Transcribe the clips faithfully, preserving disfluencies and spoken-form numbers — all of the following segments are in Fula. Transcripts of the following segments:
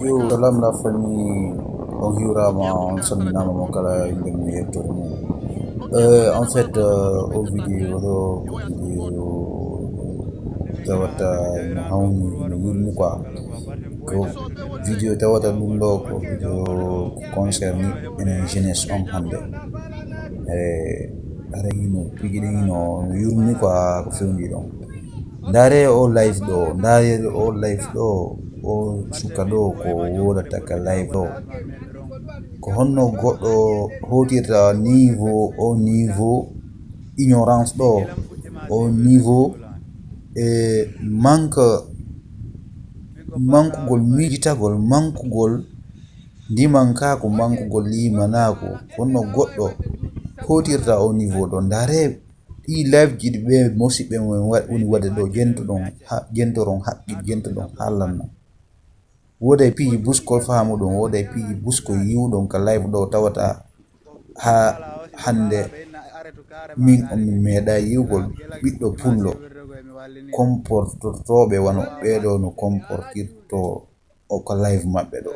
Yo, salam la famille, on hiwrama, on salminama mo kala inde mum e yettoode mum. Euh, en fait, euh, o vidéo ɗo ko vidéo tawata ina hawni, ina yurmi quoi. Ko vidéo tawata ɗum ɗo ko vidéo ko concerne enen jeunesse on hannde. E ara hino pigiɗen hino yurmi quoi ko fewndi ɗon. Ndaare o live ɗo, ndaare o live ɗo, o suka ɗo ko wodata ka live ɗo. Ko honno goɗɗo hotirta niveau, o niveau ignorance ɗo, o niveau e manque, mankugol miijitagol, mankugol ndimankaaku, mankugol limanaaku. Ko honno goɗɗo hotirta o niveau ɗo. Ndaare ɗi live ji ɗi ɓe musiɓɓe mum wa-, woni waɗde ɗo, jentoɗon ha-, jentoron haqqil, jentoɗon haalanno. Wooday piiji buskol faamuɗon, wooday piiji buskol yiwɗon ka live ɗo tawata ha hannde min on min meeɗa yiwgol ɓiɗɗo pullo comportortooɓe wano ɓeeɗo no comportirto o ka live maɓɓe ɗo.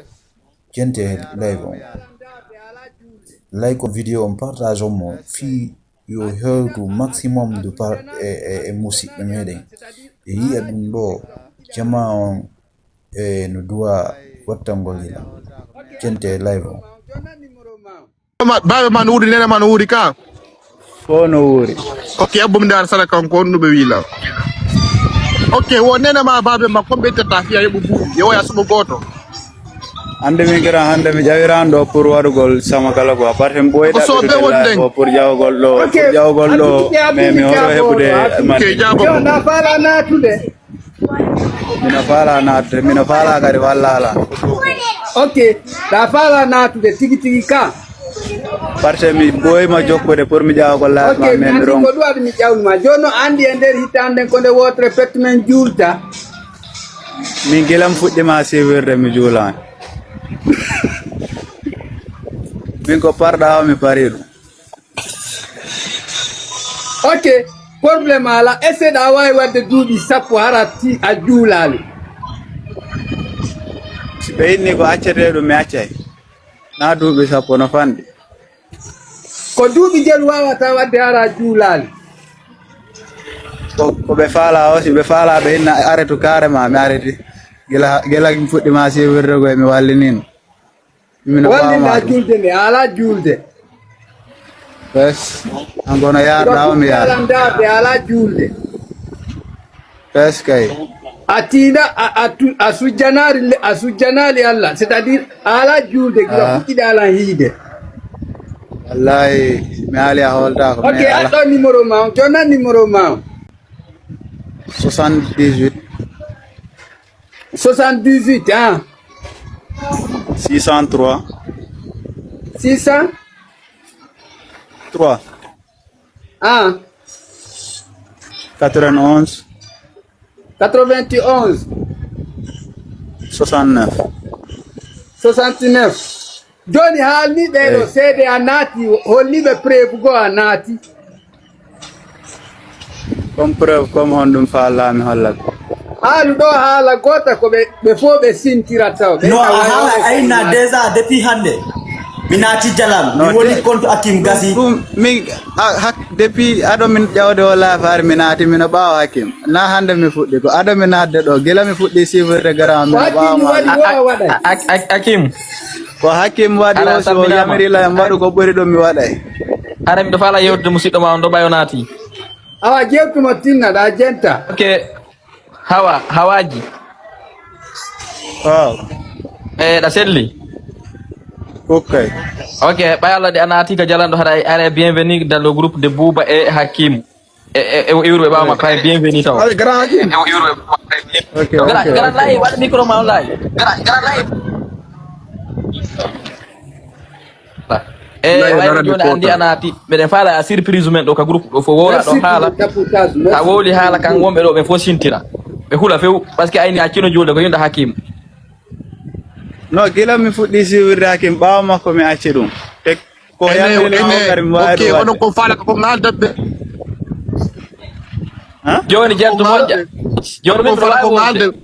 Jente live on. Like on vidéo on, partage on mo fii yo hewtu maximum de par e, e, e musiɓɓe meɗen. E yi'a ɗum ɗo, jama on, e, no duwa wattangol hila. Jente live on. Ma-, baaba ma no wuuri, nene ma no wuuri ka? Fof no wuuri. Ok, abbo mi ndaara sara kanko on no ɓe wiila. Ok, wo nene ma baabe ma, ko ɓe tata fiya yoɓo buuɗi, yo waya suɓo gooto. Hannde min kira, hannde mi ƴawiraan ɗo pour waɗugol sama kala quoi. Parce que mi ɓooyi ko so ɓe ɗaɓɓirude woni live ɗen o pour ƴawgol ɗo, ok, pour ƴawgol ɗo, mais mi hoto heɓude mani. Ok, jaabo. Yo, na faala naatude. Mino faala naatde, mino faala kadi wallala. Ok, ɗa faala naatude tigi tigi ka. Parce que mi ɓooyima jokkude pour mi ƴawa ko laaj ma. Ok, mi men anndi ron ko ɗum waɗi mi ƴawnuma. Jooni noon anndi e nder hitaande nden ko nde wootere pet men juulta. Min gila mi fuɗɗima siwirde mi juulani. Min ko parɗa o mi pari ɗum. Ok, problème ala. Est-ce que ɗa wawi wadde duuɓi sappo hara ti a juulali? Si ɓe inni ko accete ɗum mi accay. Na duuɓi sappo no fanɗi. Ko duuɓi jelu wawata wadde hara a juulali? Ko, ko ɓe faala o, si ɓe faala ɓe inna aretu carrément mi areti. Gila, gila mi fuɗɗima siwirde ko e mi wallinino. Mino wallinɗa julde nde, a ala julde. Bes, an kono yaarɗa o mi yaara. Ndaarde, a ala julde. Bes kay. A tiiɗa, a, a tu-, a sujjanaari le-, a sujjanaali Allah, c'est-à-dire a ala julde, gila fuɗɗiɗa alan hiide. Wallahi, mi haali a hooltaako. Ok, aɗɗo numéro ma on, jonna numéro ma on. Soixante-dix-huit. Soixante-dix-huit, ah. Six cent trois. Six cent? Trois. Ah. Quatre-vingt-onze. Quatre-vingt-onze. Soixante-neuf. Soixante-neuf. Jooni haalni ɓee ɗo seede a naati, holli ɓe preuve goo a naati. Comme preuve, comme honɗum faalaami hollata? Haalu ɗo haala goota ko ɓe, ɓe fof ɓe sintira taw. Ɓe no a tawa haala ayna déjà depuis hannde. Mi naati Jalam, mi woni compte Hakim gasi. Ɗum, min, a, hak-, depuis aɗo min ƴawde o laafaare mi naati, mino ɓaawo Hakim. Na hannde mi fuɗɗi, ko aɗo mi naatde ɗo. Gila mi fuɗɗi suivre grand, mino ɓaawo ma. Hakim waɗi wo a waɗay. A, a, a, Hakim. Ko Hakim waɗi o, so o yamiri la, mi waɗu ko ɓuri ɗum mi waɗay. Ara miɗo faala yewtude musidɗo ma on ɗo ɓayo naati. Awa jewtuma tinna ɗa jenta. Ok. Hawa, hawaaji. Waaw. E ɗa selli. Ok. Ok, ɓay Allah de a naati ka jalanɗo haɗa are bienvenue dans le groupe de Bouba et Hakim. E, e, e iwruɓe ɓawa makko hay bienvenue taw. Allez, grand Hakim. Ok, ok, ok. Grand layi, waɗ micro ma on layi. Grand layi. E wayno jooni anndi a naati, meɗen faala a surprise men ɗo ka groupe ɗo fof wowla ɗon haala. A wowli haala kan wonɓe ɗo ɓen fof sintira. Ɓe hula few, parce que ayni a cino juulde ko yinɗo Hakim. No, gila mi fuɗɗi siwirde Hakim, ɓaawo makko mi acci ɗum. Te ko yamiri law kadi mi waawi ɗum waɗde. Onon ko faala ko ngal dabbe. Jooni jerto moƴƴa. Jooni min ko faala ko ngal dabbe.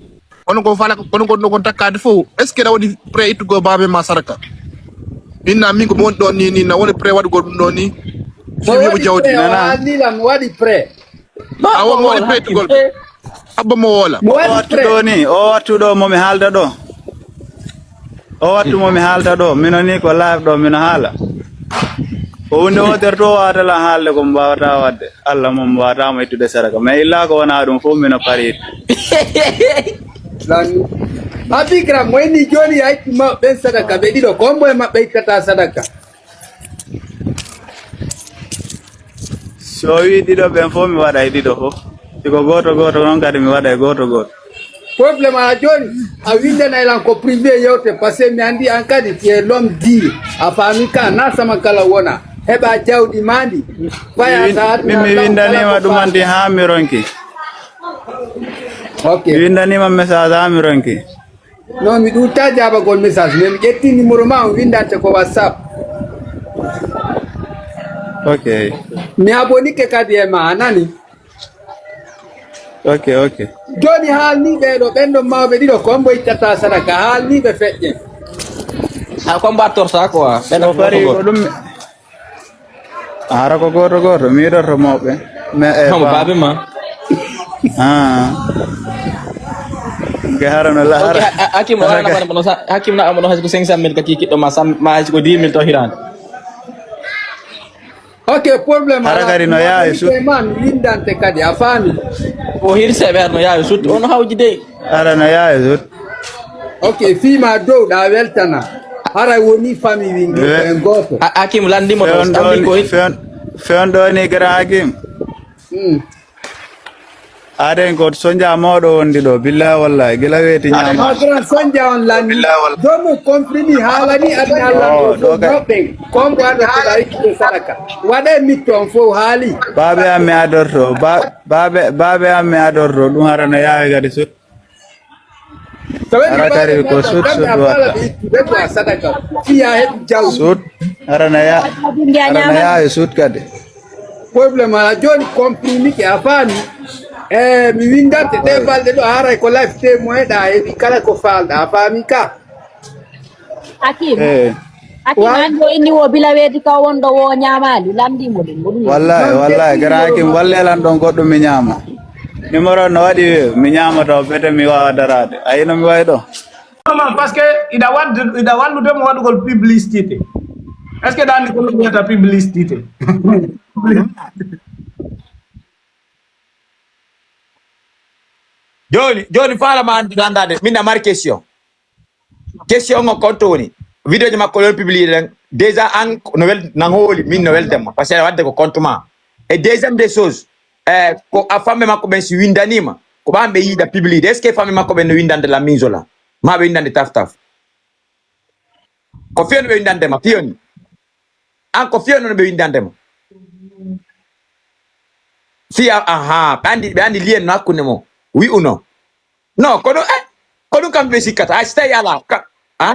Kono ko fala, kono ko, ko takkaade fof. Est-ce que aɗa waɗi prêt ittugol baaba ma sadaka? Inna min ko mi woni ɗon ni, ni na woni prêt waɗugol ɗum ɗon ni. Fii wi'ugo jawdi. Nana. Haalnila mi waɗi prêt. Awa mo waɗi prêt ittugol. Abba mo woola. O wattu ɗo ni, o wattu ɗo mo mi haalda ɗo. O wattu mo mi haalda ɗo. Mino ni ko live ɗo, mino haala. Ko hunde wootere to wawata lan haalde ko mo wawata wadde. Allah mo mo wawata mo ittude sadaka. Mais illa ko wona ɗum fof mino pari. Lan. Abikram, mo inni jooni a itti ma ɓen sadaka, ɓe ɗiɗo, ko hombo e maɓɓe ittata sadaka? So o wi ɗiɗo ɓen fof, mi waɗa e ɗiɗo fof. Si ko gooto gooto noon kadi, mi waɗa e gooto gooto. Problème a jooni, a winndanay lan ko privé yewte, parce que mi anndi an kadi, tu es l'homme dur. A faami ka, na sama kala wona. Heɓa jawdi ma ndi. Faya sa min, mi winndaniima ɗum anndi haa mi ronki. Ok. Mi winndaniima message haa mi ronki. Non, mi ɗuuɗta jaabagol message, mais mi ƴetti numéro ma, on winndante ko WhatsApp. Ok. Mi abonike kadi e ma, a nani? Ok, ok. Jooni haalniiɓe ɗo, ɓen ɗon mawɓe ɗiɗo, ko hombo ittata sadaka, haalniiɓe feƴƴe. A ko mbattorta quoi, ɓen ɗon fari ko ɗum. Hara ko gooto gooto, mi yiɗoto mawɓe. Mais, eh, homo baabe ma. Ah. Ke hara no la. Ok, hara. Ha-, ha-, Hakim, hara wala ka- na mono sa-, Hakim na mono hay ko cinq cent mille ka kikiɗɗo ma, sam-, ma hay ko dix mille to hirande. Ok, problème. Hara kadi no yaawi sut. Man, windante kadi, a faami? O hirse ɓe no yaawi sut, on hawji de. Hara no yaawi sut. Ok, fii ma dow ɗa weltana. Hara woni famille wingi ko en gooto. A-, Hakim landi mo ɗo, fewn ɗo ni, fewn, fewn ɗo ni, grand Hakim. Hmm. Aden ko sonja mawɗo wondi ɗo, billahi wallahi, gila weeti ñaama. Ma grand sonja on landi. Billahi wallahi. Domu comprimé haalani adna landi. Oh, ɗo kay. Doɓɓe, kombo ado ko ɗa ittude sadaka. Waɗe mitto on fof haali. Baabe am mi adorto, ba-, baabe, baabe am mi adorto, ɗum hara no yaawi kadi sut. Hara kadi ko sut, sut watta. Ɓe ittude ko a sadaka. Fiya heɓi jawdi. Sut, hara na ya-, hara na yaawi sut kadi. Problème ala jooni, comprimé ke a faami. Eh, mi windante ɗe balɗe ɗo, haray ko live témoin ɗa, heɓi kala ko faalɗa, a faami ka? Hakim. Eh. Hakim, an ɗo inni wo bila weeti ka wonɗo wo ñaamaali, lamndii mo ɗum, ko ɗum. Wallahi, wallahi, gara Hakim, walle lan ɗon goɗɗum mi ñaama. Numéro no waɗi, mi ñaama taw, bete mi waawa daraade. A yino mi wayi ɗo. Non, parce que iɗa wadde, iɗa wallude mo waɗugol publicité. Est-ce que ɗa anndi ko ɗum wiyata publicité? Jooni, jooni faala ma anndi anndaade, min a mari question. Question o compte woni. Vidéo ji makko ɗon publié ɗen. Déjà an no wel-, nan hooli, min no welde ma. Parce que aɗa wadde ko compte ma. Et deuxième des choses, eh, ko a famɓe makko ɓen si winndaniima, ko ɓe ɓe yiɗa publié. Est-ce que famɓe makko ɓen no winndande la mise là? Ma ɓe winndande taf taf. Ko fiyo no ɓe winndande ma, fiyo ni. An ko fiyo no ɓe winndande ma. Fiya, aha, ɓe anndi, ɓe anndi lien no hakkunde mo. Wi'uno. Non, kono, eh, ko ɗum kam ɓe sikkata. Hay si tawi alaa, ka, ah?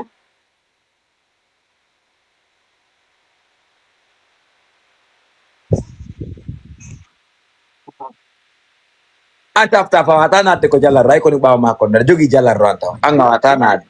An tafta fa wata naatde ko jalarro, ay koni ɓaawo maa kon, aɗa jogii jalarro an taw. An a wata naatde.